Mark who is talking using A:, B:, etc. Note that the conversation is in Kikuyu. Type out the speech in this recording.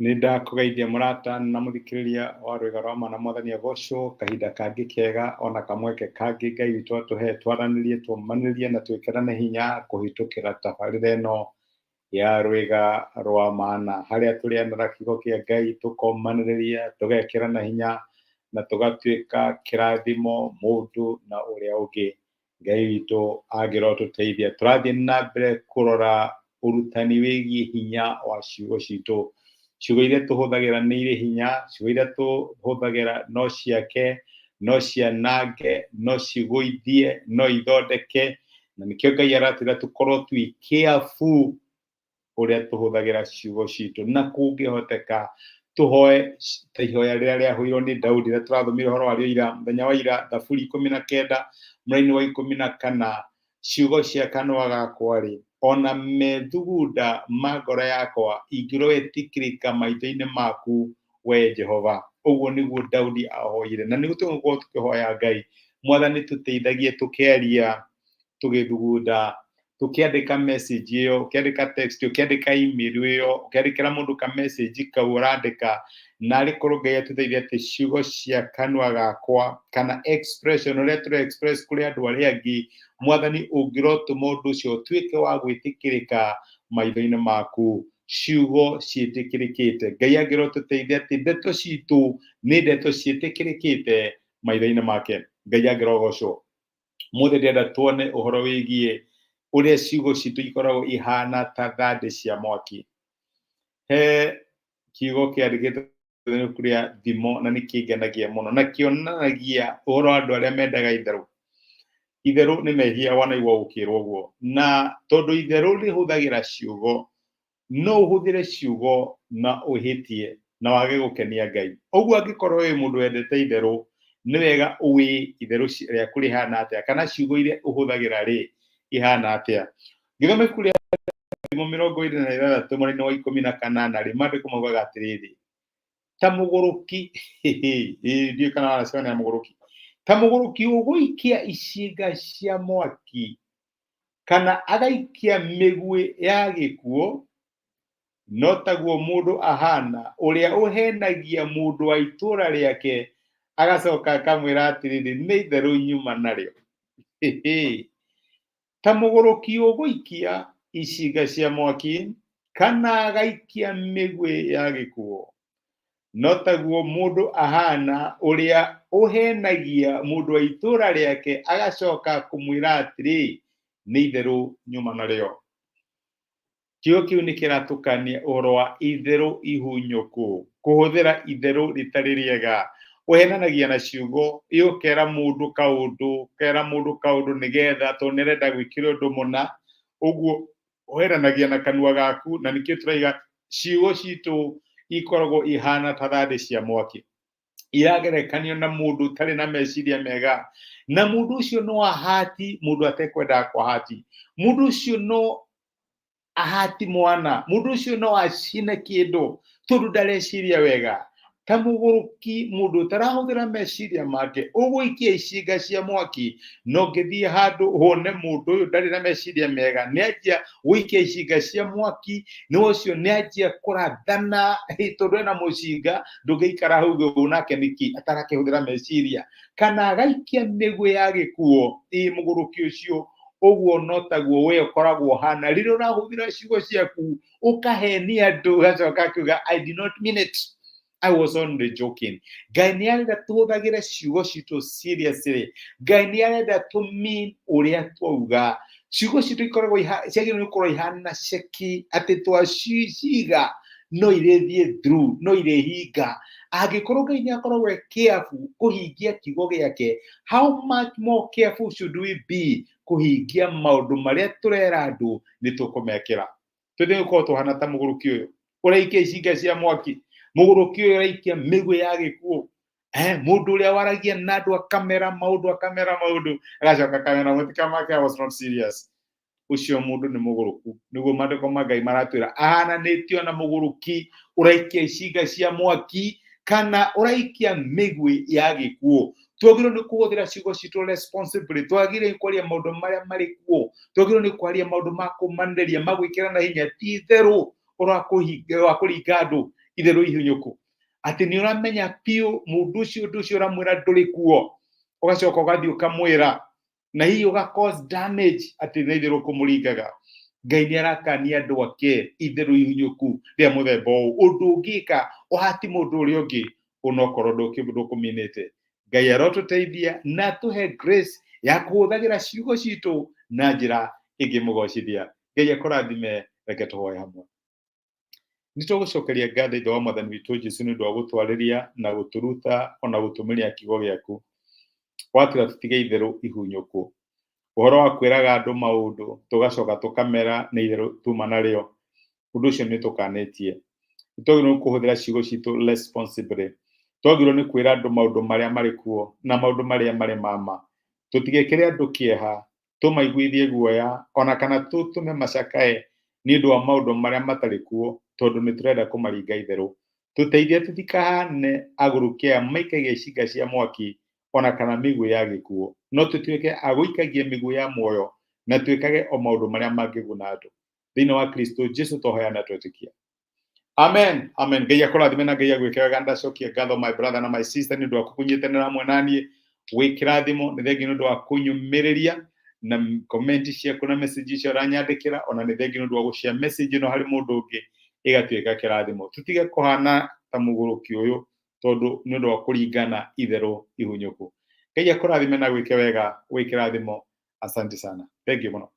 A: Nĩ ndakũgeithia mũrata na mũthikĩrĩria wa Rwĩga rwa Ma na Mwathani agocwo kahinda kangĩ kega ona kamweke kangĩ Ngai witũ atũhe twaranĩrie tũmanĩrie na twĩkĩrane hinya kũhĩtũkĩra tabarĩra ĩno ya Rwĩga rwa Mana harĩa tũrĩanĩra kiugo kĩa Ngai tũkomanĩrĩria tũgekĩrana hinya na tũgatuĩka kĩrathimo mũndũ na ũrĩa ũngĩ. Ngai witũ angĩrotũteithia. Tũrathiĩ na mbere kũrora ũrutani wĩgiĩ hinya wa ciugo citũ. Ciugo iria tũhũthagĩra nĩ irĩ hinya, ciugo iria tũhũthagĩra no ciake, no cianange, no cigũithie, no ithondeke, na nĩkĩo Ngai aratwĩra tũkorwo twĩ careful ũrĩa tũhũthagĩra ciugo citũ, na kũngĩhoteka tũhoe ta ihoya rĩrĩa rĩahoirwo nĩ Daudi rĩrĩa tũrathomire ũhoro warĩo ira, mũthenya wa ira, Thaburi 19 mũraini wa 14, ciugo cia kanua gakwa rĩ, ona methugunda ma ngoro yakwa ingĩroĩtĩkĩrĩka maitho-inĩ maku we Jehova. Ũguo nĩguo Daudi ahoire, na nĩguo tũgũkorwo tũkĩhoya Ngai, Mwathani tũteithagie tũkĩaria, tũgĩthugunda, tũkĩandĩka message ĩyo, ũkĩandĩka text, ũkĩandĩka email ĩyo, ũkĩandĩkĩra mũndũ ka message kau ũrandĩka, narĩ korwo Ngai atũteithie atĩ ciugo cia kanua gakwa kana expression ũrĩa tũre express kũrĩ andũ arĩa angĩ, Mwathani ũngĩrotũma ũndũ ũcio ũtuĩke wa gwĩtĩkĩrĩka maitho-inĩ maku, ciugo ciĩtĩkĩrĩkĩte. Ngai angĩrotũteithia atĩ ndeto citũ nĩ ndeto ciĩtĩkĩrĩkĩte maitho-inĩ make. Ngai angĩrogocwo. Mũthĩ ndĩrenda tuone ũhoro wĩgiĩ ũrĩa ciugo citũ ikoragwo ihana ta thandĩ cia mwaki. He kiugo kĩandĩkĩtwo ibuku rĩa Thimo na nĩ kĩngenagia mũno na kĩonanagia ũhoro wa andũ arĩa mendaga itherũ. Itherũ nĩ mehia wanaigua gũkĩrwo ũguo, na tondũ itherũ rĩhũthagĩra ciugo, no ũhũthĩre ciugo na ũhĩtie na wage gũkenia Ngai. Ũguo angĩkorwo wĩ mũndũ wendete itherũ, nĩ wega ũĩ itherũ rĩaku rĩhana atĩa, kana ciugo iria ũhũthagĩra rĩ ihana atĩa. Ngĩthoma ibuku rĩa Thimo 26 mwena wa 18 rĩ, maandĩko maugaga atĩrĩrĩ, ta mũgũrũki, ndiũĩ kana wanacemania na mũgũrũki, ta mũgũrũki ũgũikia icinga cia mwaki kana agaikia mĩguĩ ya gĩkuũ, no taguo mũndũ ahana ũrĩa ũhenagia mũndũ wa itũũra rĩake agacoka akamwĩra atĩrĩrĩ, nĩ itherũ nyuma narĩo. Ta mũgũrũki ũgũikia icinga cia mwaki kana agaikia mĩguĩ ya gĩkuũ, no taguo mũndũ ahana ũrĩa ũhenagia mũndũ wa itũũra rĩake agacoka kũmwĩra atĩrĩ, nĩ itherũ nyuma narĩo. Kiugo kĩu nĩ kĩratũkania ũhoro wa itherũ ihunyũku, kũhũthĩra itherũ rĩtarĩ rĩega. Ũhenanagia na ciugo, ĩ ũkera mũndũ kaũndũ, ũkera mũndũ kaũndũ nĩgetha tondũ nĩ arenda gwĩkĩra ũndũ mũna, ũguo ũhenanagia na kanua gaku, na nĩkĩo tũraiga ciugo citũ ikoragwo ihana ta thandĩ cia mwaki. Iragerekanio na mũndũ ũtarĩ na meciria mega, na mũndũ ũcio no ahati mũndũ atekwendaga kũhati. Mũndũ ũcio no ahati mwana, mũndũ ũcio no acine kĩndũ tondũ ndareciria wega. Ta mũgũrũki, mũndũ ũtarahũthĩra meciria make, ũgũikia icinga cia mwaki, na ũngĩthiĩ handũ wone mũndũ ũyũ ndarĩ na meciria mega, nĩanjia gũikia icinga cia mwaki, nĩ ũcio nĩanjia kũrathana tondũ ena mũcinga, ndũngĩikara hau ũguo nake nĩkĩ atarakĩhũthĩra meciria, kana agaikia mĩguĩ ya gĩkuũ, ĩ mũgũrũki ũcio. Ũguo no taguo we ũkoragwo ũhana rĩrĩa ũrahũthĩra ciugo ciaku ũkahenia andũ ũgacoka akiuga I did not mean it, I was only joking. Ngai nĩ arenda tũhũthagĩre ciugo citũ seriously. Ngai nĩ arenda tũ mean ũrĩa twauga. Ciugo citũ ikoragwo ciagĩrĩirwo nĩ gũkorwo ihana ceki atĩ twaciga no irĩthiĩ through, no irĩhinga. Angĩkorwo Ngai nĩ akoragwo e careful kũhingia kiugo gĩake, how much more careful should we be kũhingia maũndũ marĩa tũrera andũ nĩ tũkũmekĩra. Twende gũkorwo tũhana ta mũgũrũki ũyũ ũraikia icinga cia mwaki, mũgũrũki ũyũ ũraikia mĩguĩ ya gĩkuũ, mũndũ ũrĩa waragia na andũ akamera maũndũ, akamera maũndũ, agacoka akamera mũtikamake, I was not serious. Ũcio mũndũ nĩ mũgũrũku. Nĩguo maandĩko ma Ngai maratwĩra ahananĩtio na mũgũrũki ũraikia icinga cia mwaki kana ũraikia mĩguĩ ya gĩkuũ. Twagĩrĩirwo nĩ kũhũthĩra ciugo citũ responsibly, twagĩrĩirwo nĩ kwaria maũndũ marĩa marĩ kuo, twagĩrĩirwo nĩ kwaria maũndũ ma kũmanĩrĩria, ma gwĩkĩrana hinya, ti itherũ ũrĩa wa kũringa andũ. Itherũ ihunyũku, atĩ nĩ ũramenya biũ mũndũ ũcio ũndũ ũcio ũramwĩra ndũrĩ kuo, ũgacoka ũgathiĩ ũkamwĩra na hihi ũga cause damage, atĩ nĩ itherũ kũmũringaga. Ngai nĩ arakania andũ ake itherũ ihunyũku rĩa mũthemba ũũ, ũndũ ũngĩka ũhati mũndũ ũrĩa ũngĩ onokorwo ndũkũminĩte. Ngai arotũteithia na atũhe grace ya kũhũthagĩra ciugo citũ na njĩra ĩngĩmũgocithia. Ngai akũrathime. Reke tũhoe hamwe. Nĩ tũgũcokeria ngatho Ithe wa Mwathani witũ Jesu nĩ ũndũ wa gũtwarĩria na gũtũruta ona gũtũmĩria kiugo gĩaku. Watwĩra tũtige itherũ ihunyũku, ũhoro wa kwĩraga andũ maũndũ tũgacoka tũkamera nĩ itherũ tuma narĩo, ũndũ ũcio nĩ tũkanĩtie. Nĩ twagĩrĩirwo nĩ kũhũthĩra ciugo citũ responsibly. Twagĩrĩirwo nĩ kwĩra andũ maũndũ marĩa marĩ kuo na maũndũ marĩa marĩ ma ma. Tũtigekĩre andũ kĩeha, tũmaiguithie guoya ona kana tũtũme macakae nĩ ũndũ wa maũndũ marĩa matarĩ kuo, tondũ nĩ tũrenda kũmaringa itherũ. Tũteithie tũtikahane agũrũki aya maikagia icinga cia mwaki ona kana mĩguĩ ya gĩkuũ, no tũtuĩke a gũikagia mĩguĩ ya muoyo na twĩkage o maũndũ marĩa mangĩguna andũ. Thĩinĩ wa Kristo Jesu twahoya na twetĩkia. Amen. Amen. Ngai akũrathime na Ngai agwĩke wega. Ndacokia ngatho my brother na my sister nĩ ũndũ wa kũnyitanĩra hamwe na niĩ wĩ kĩrathimo. Nĩ thengi nĩ ũndũ wa kũnyũmĩrĩria na comment ciaku na message icio ũranyandĩkĩra, ona nĩ thengi nĩ ũndũ wa gũshare message ĩno harĩ mũndũ ũngĩ ĩgatuĩka kĩrathimo. Tũtige kũhana ta mũgũrũki ũyũ tondũ nĩ ũndũ wa kũringana itherũ ihunyũku. Ngai akũrathime na gwĩke wega, wĩ kĩrathimo. Asante sana. Thank you mũno.